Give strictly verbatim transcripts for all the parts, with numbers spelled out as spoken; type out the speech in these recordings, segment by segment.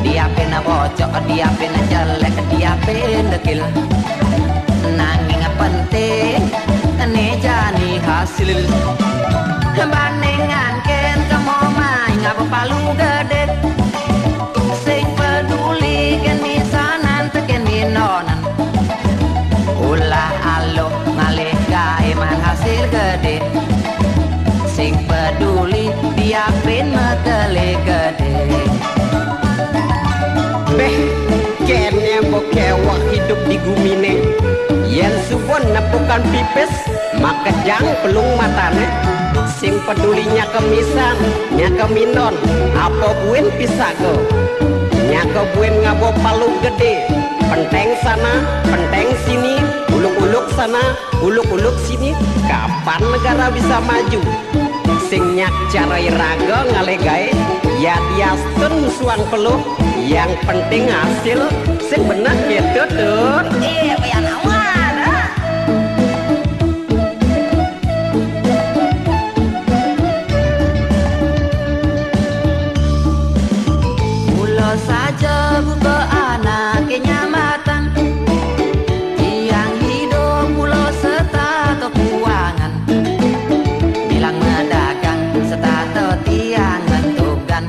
Diapin bocok, diapin jelek, diapin dekil. Nanging penting né jani hasil. Bandingan kén kemo mai ngaba palu gedé. Sing peduli kén misanan tekén minonan. Ulah aluh ngalih gaé maan hasil gedé. Sing peduli diapin mekelé gedé. Béh, kéné ba kéweh idup di guminé. Yén suba nepukan pipis, makejang pelung matané. Sing peduli nyak kemisan, nyak kemindon, apa buin pisaga. Nyak buin ngaba palu gedé, penténg sana, penténg sini, uluk-uluk sana, uluk-uluk sini. Kapan negara bisa maju? Sing nyak cara iraga ngalih gaé, yadiastun suang peluh, yang penting hasil. Sing beneh kéto, Tut. Iya, pian aman, ah. Mula saja buka anaké nyamatan, tiang hidup mula setata kuangan. Bilang medagang setata tiang ngentugan.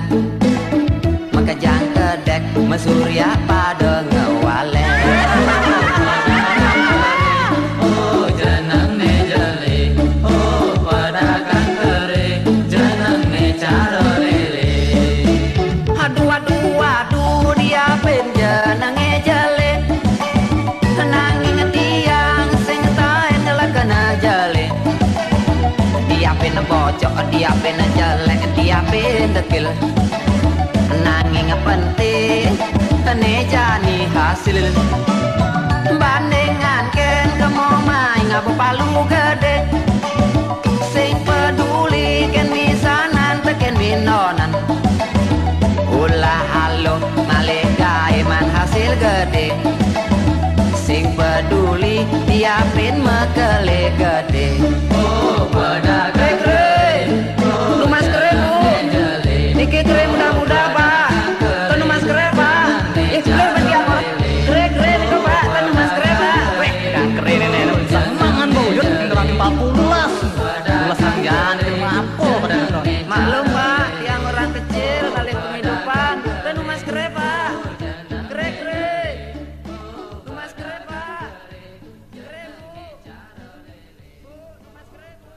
Makejang kedék, masurya pada ngewalé. Oh, jenengné jelé, oh, pedagang kering, jenengné cara lélé. Aduh, aduh, aduh, diapin jenengé jelé. Nanging tiang sing taén ngelakena jelé. Diapin bocok, diapin jelek, diapin dekil. Nanging penting, né jani hasil. Bandingan kén kemo mai ngaba palu gedé. Sing peduli kén misanan tekén minonan. Ulah aluh ngalih gaé maan hasil gedé. Sing peduli diapin mekelé gedé. Oh, pada Kré, kré. Nunas kré, Bu. Niki kré muda-muda, Pak. Ten nunas kré, Pak. Ih, kré bagi apa? Kré, kré niku, Pak. Ten nunas kré, Pak. Wéh, dah kré néné. Mangan buyut, tinggal empat belas. Belas sanjang, di rumah apa pada nonton? Maklum, Pak, tiang orang kecil, ngalih penghidupan. Ten nunas kré, Pak. Kré, kré. Nunas kré, Pak. Kré, Bu. Bu, nunas kré, Bu.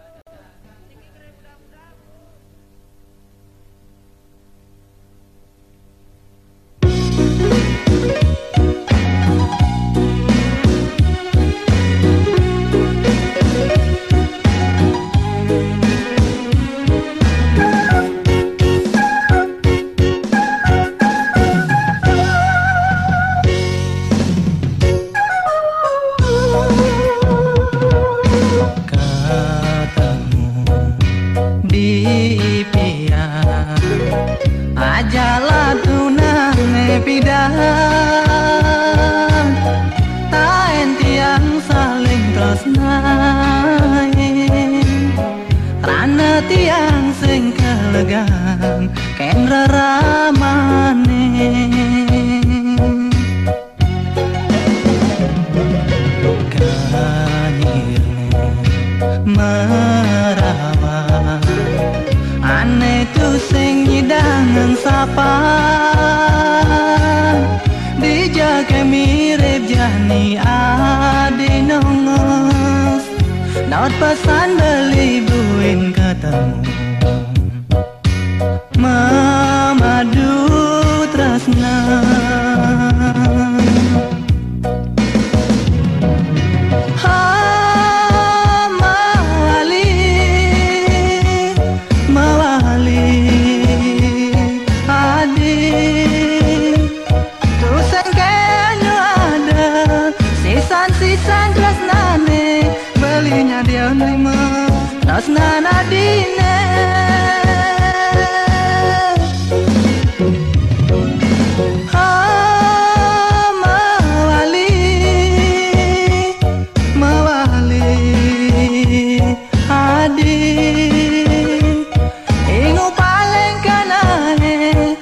Ketemu di pian, ajalah tunang ne pidan, taen tiang saling tresnae, rana tiang sing kelegan ken reramane. Kanyir merawat ane tu sing nyidangan sapa, dijake mirip jani adi nongos, daud pesan beli buin ketemu. Mamadu tresna. Ha, mawali, mawali, adi. Tusing kenyu ada sisan-sisan tresnane, belinya dia nerima tresnan adine. Ha, mawali, mawali, adi. Ingu paling kanae,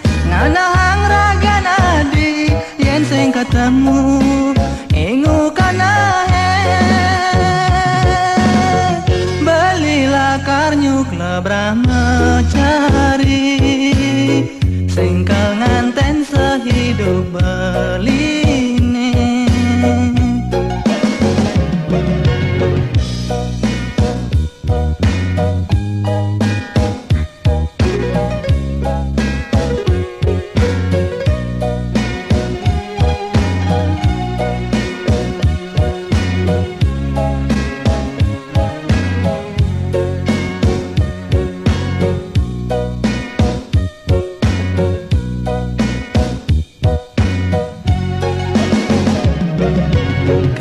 hidup beliné.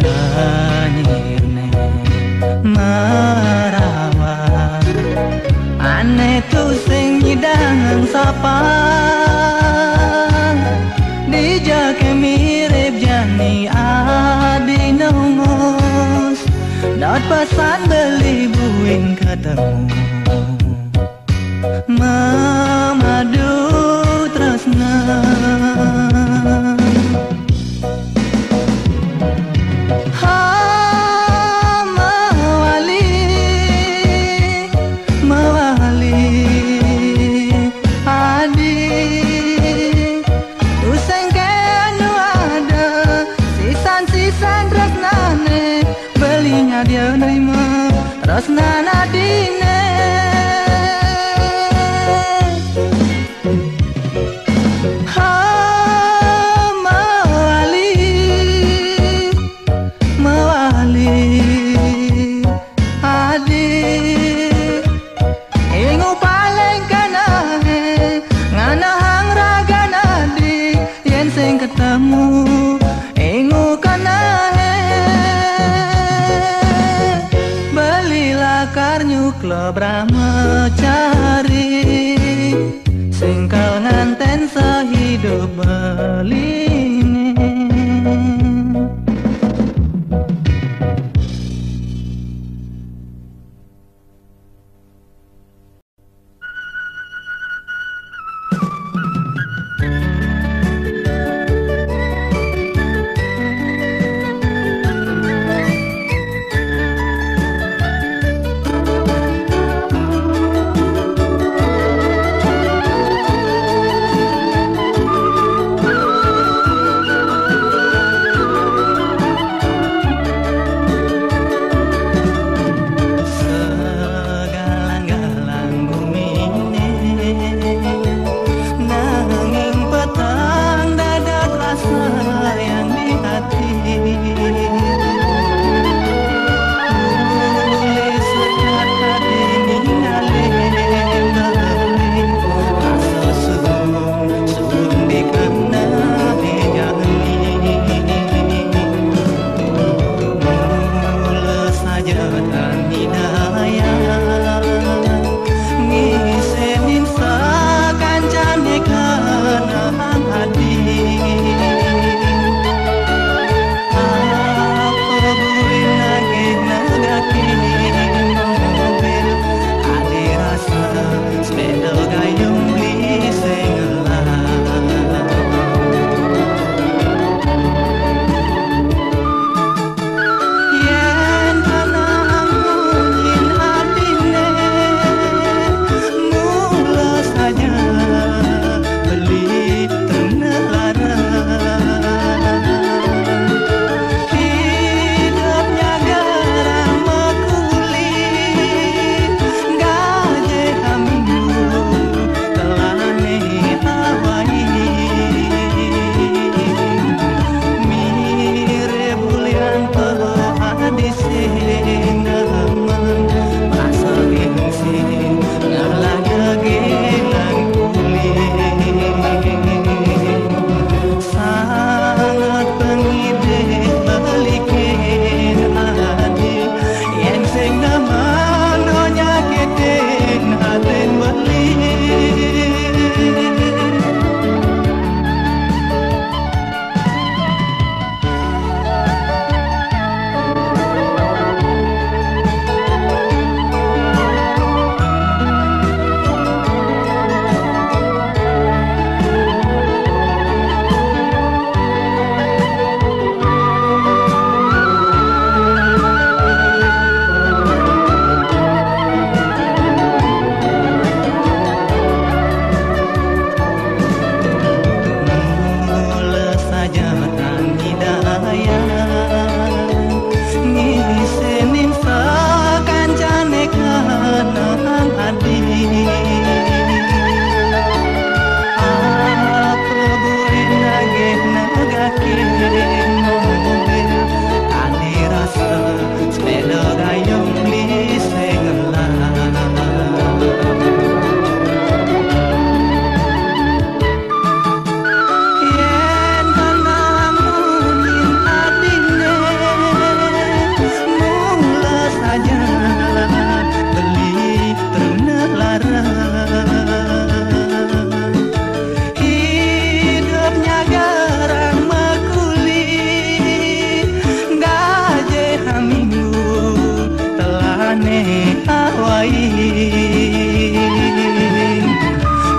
Kanyirné merawat, ané tusing nyidang sapa. Dijaké mirip jani adi nongos, dot pesan beli buin ketemu. Mamadu tresna. Ha, mawali, mawali, adi. Tusing ké anu ada, sisan-sisan tresnané, belinya dia nerima, tresnan adiné. Ha, mawali, mawali, adi. Ingu paling kanahe, nganahang raga nadi, yen sing ketemu, ingu kanahe. Beli lakar nyuklo brahmacari, singkal nganten sehidup beline.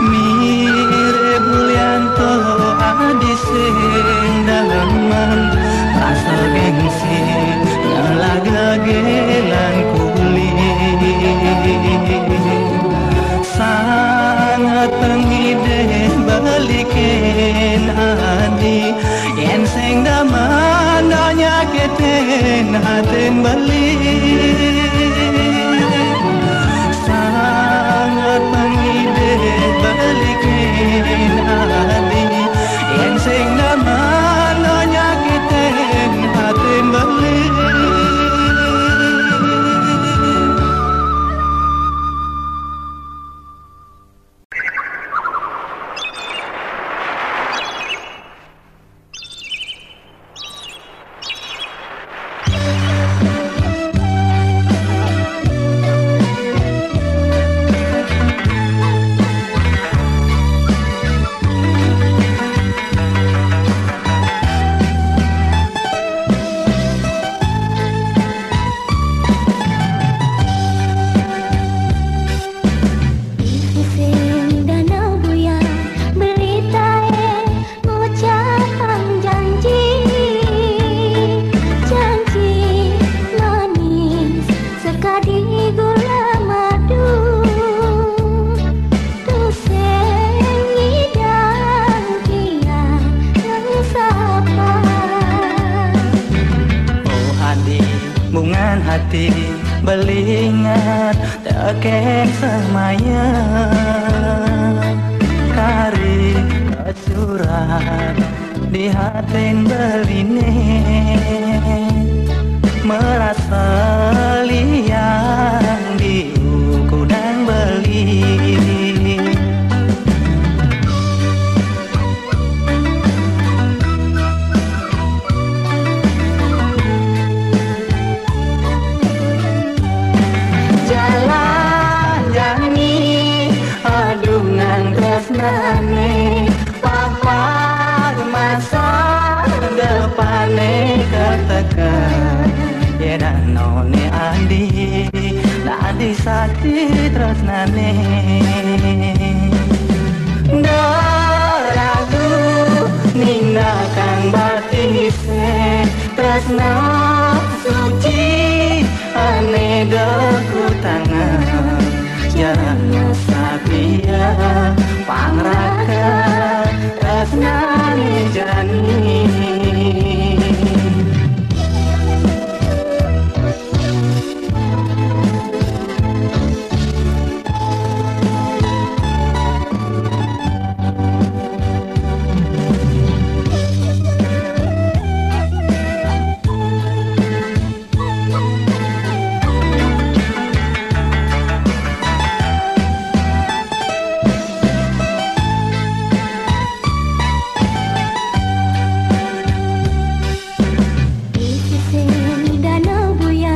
Mirip Bulianto adi sing demen, rasa gengsi ngelah gegelan kulit. Sangat pengidih balikin adi, yen sing demen nyakitin atin beli. Sangat pengidih balikin adi, yen sing demen nyakitin atin beli. Di sising danau buya beritae ngucapang janji, janji manis sekadi gula madu. Tusing ngidang tiang nang sapa. Oh adi, bungan hati, belingat teken semaya. Kari kesurat di hatin beline, merasa liang di ukudang beli. Jalan jani adungan tresnane, papat masa depane keteken. Ye danone adi, dadi sakti tresnane. Ndak ragu nindakang batise, tresna suci ane dekutanga. Jana satia pangraka tresnane jani. Di sising danau buya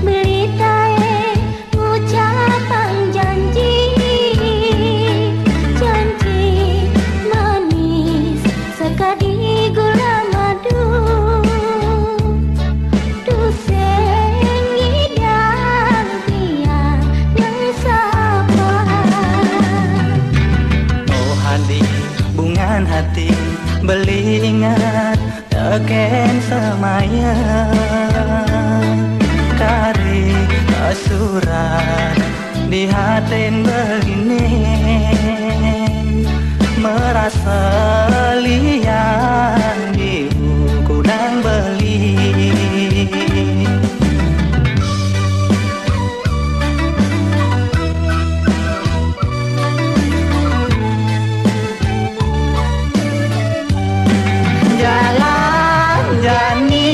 belitae ngucapang janji, janji manis sekadi gula madu. Tusing ngidang tiang nang sapa. Oh adi, bungan hati, belingat teken semaya. Kari kesurat di hatin beline, merasa liang di ukudang beli. Jalan jani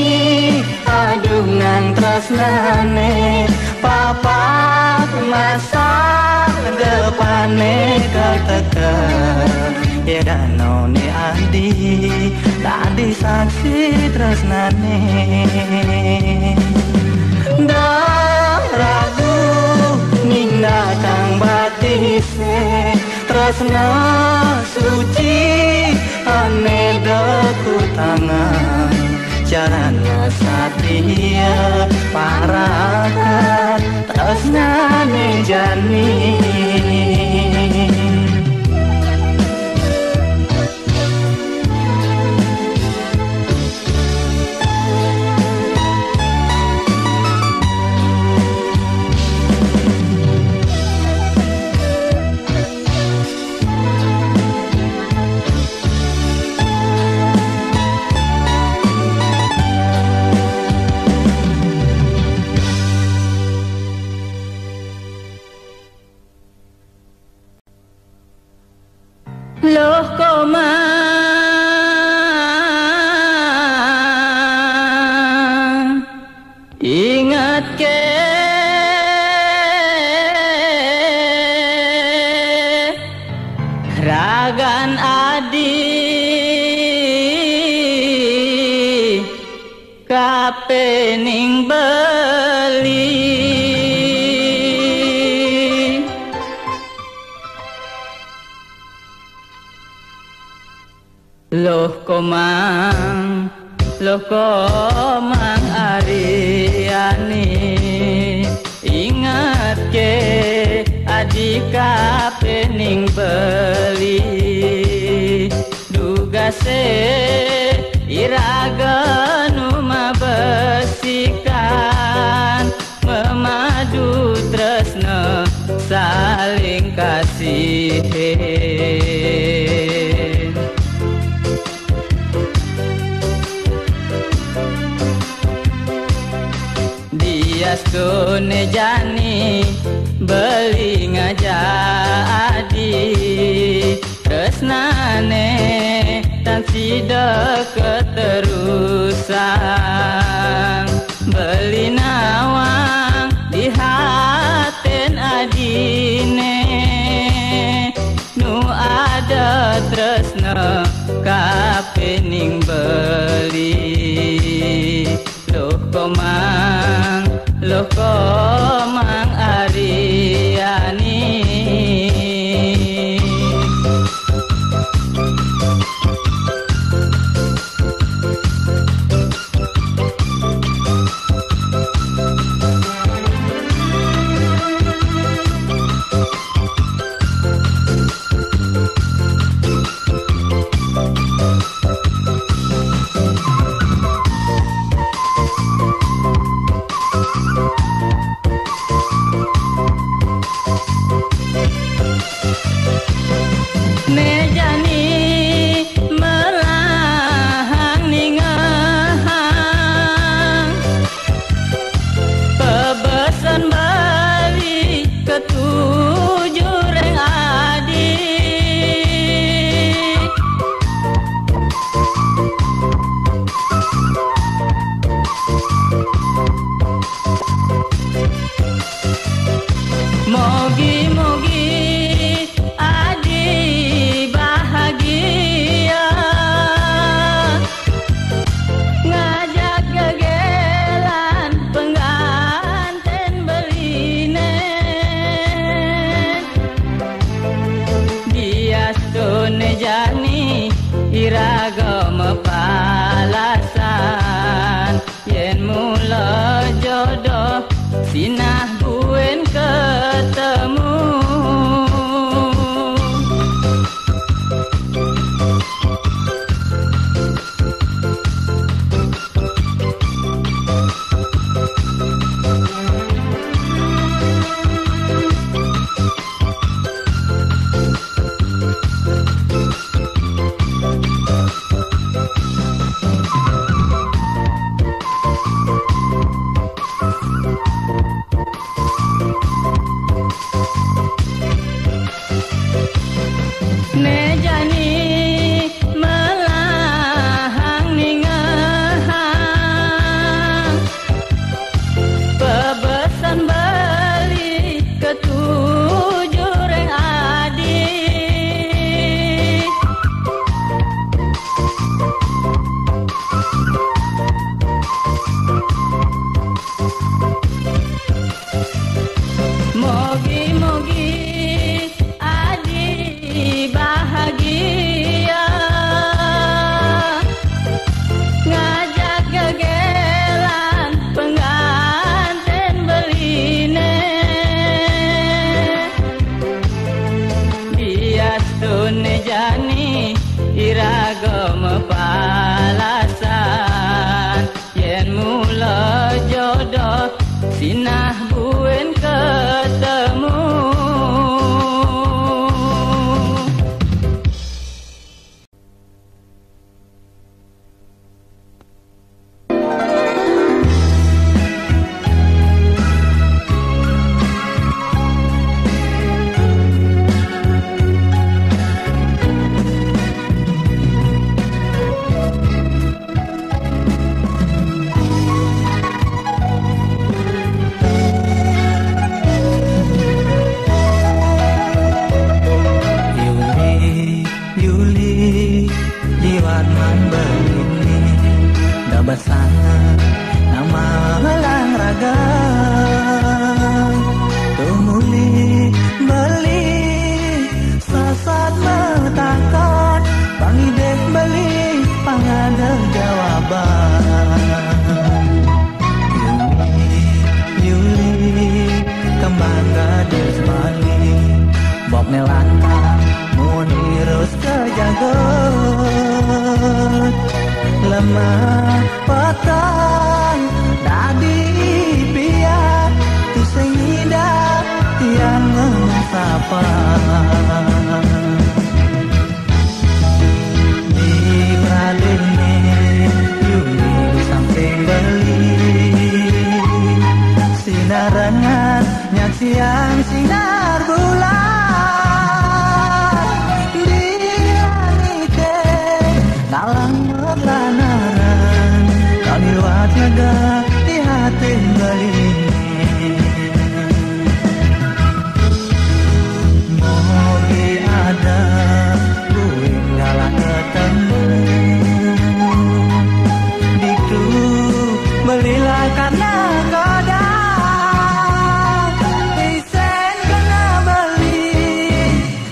adungan tresnane, papat masa depane keteken. Ye danone adi, dadi saksi tresnane. Ndak ragu nindakang batise, tresna suci ane dekutanga. Jana satia parakat Tresnane jani. Loh Komang, inget ke ragan adi kapening beli. Loh Komang, loh Komang Aryani, inget ke adi kapening beli. Dugase iraga nu mabesikan, memadu tresna saling kasihin. Diastune jani beli ngaja adi, tresnane tan sida keterusan. Beli nawang di haten adine, nu ada tresna kapening beli. Loh Komang, loh Komang Aryani. Ne jani melahang ningehang, pebesen beli ketuju ring adi. Mogi-mogi adi bahagia, ngajak gegelan pengganten beline. Diastune jani iraga mapalasan, yen mula jodoh sinah buin ketemu. Mepalasan yen mula jodoh, sinah buin ketemu. Yuli, Yuli, liwat mambelini, da basanga nama lang raga. Tumuli beli, sasat matakan, pangidih beli, pangada jawaban. Yuli, Yuli, kembang gadis Bali, bok ne lantang, mun irus ke jagat. Lemah petang, dadi pian, tu sing ngidah, tiang ngesapa. Di pradene, Yuli di samping beli. Sinar rengan, nyaksiang sinar bulan. Di langite, ngalang maglanaran, kami liwat lega di hati beli. Mogi ada buin galak ketemu. Ditu belilah karena kada isen kena beli.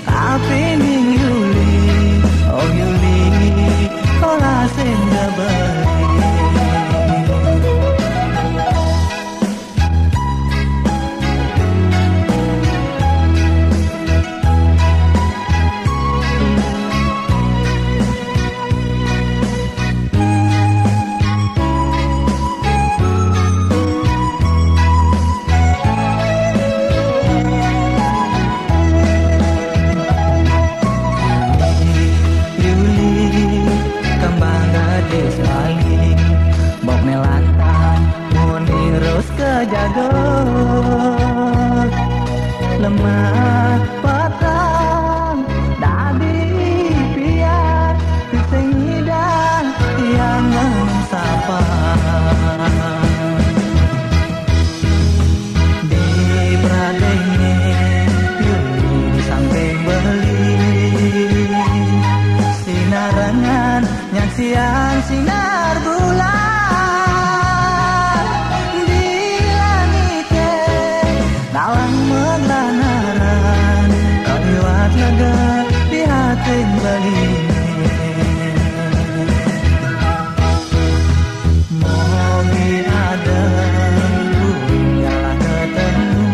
Tapi ning Yuli, oh Yuli, kola senda beli. Yuli, kembang gadis Bali, bok ne lantang, mun irus ke jagat. Lemah petang, dadi pian, sing ngidah, tiang ngesapa. Di pradene, Yuli di samping beli. Sinar rengan, nyaksiang sinar bulan. Di langite, ngalang maglanaran, kami liwat lega di hati beli. Mogi ada buin galak ketemu.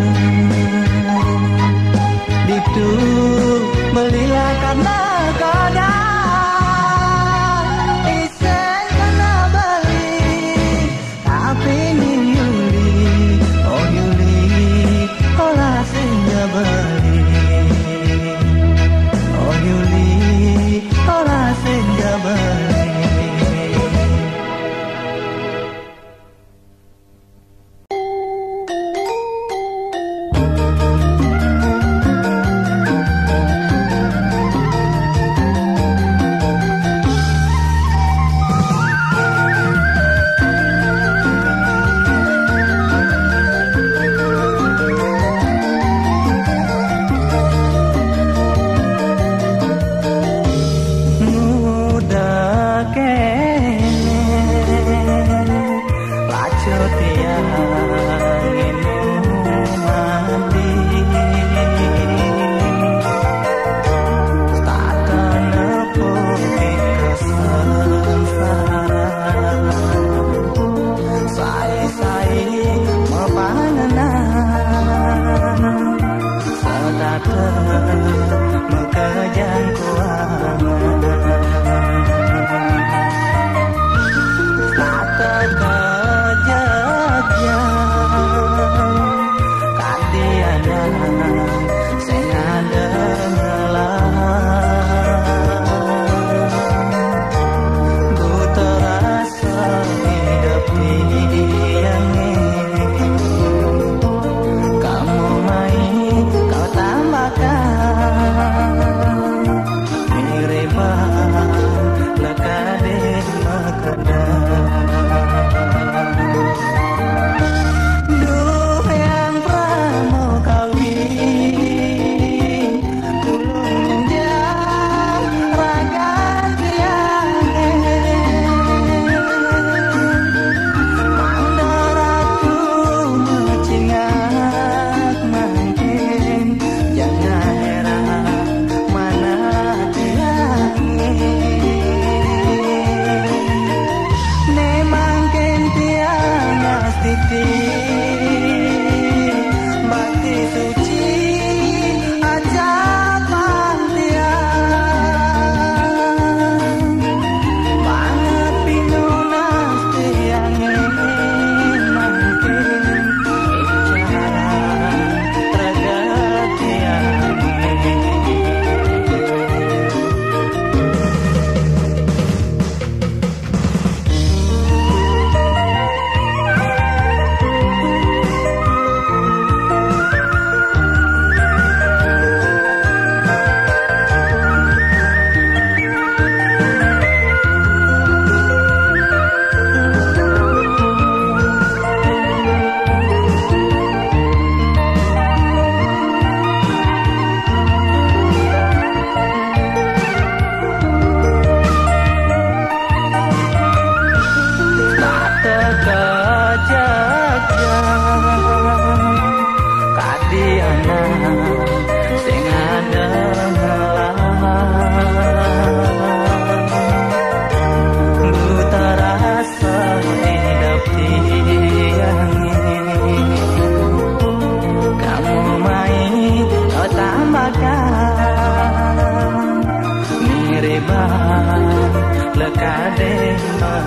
Ditu belilah karena kada isen kena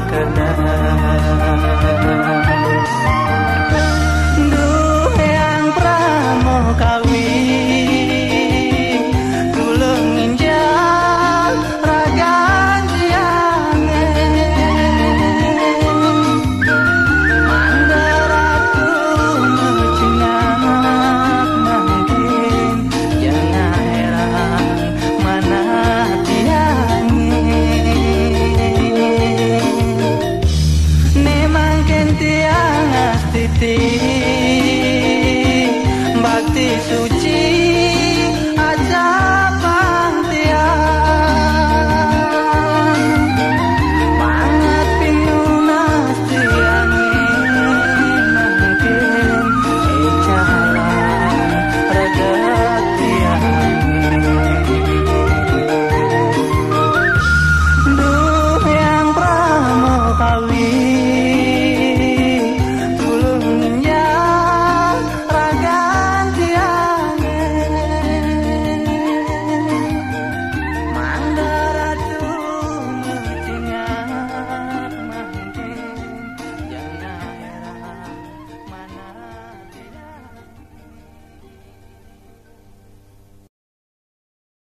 Karena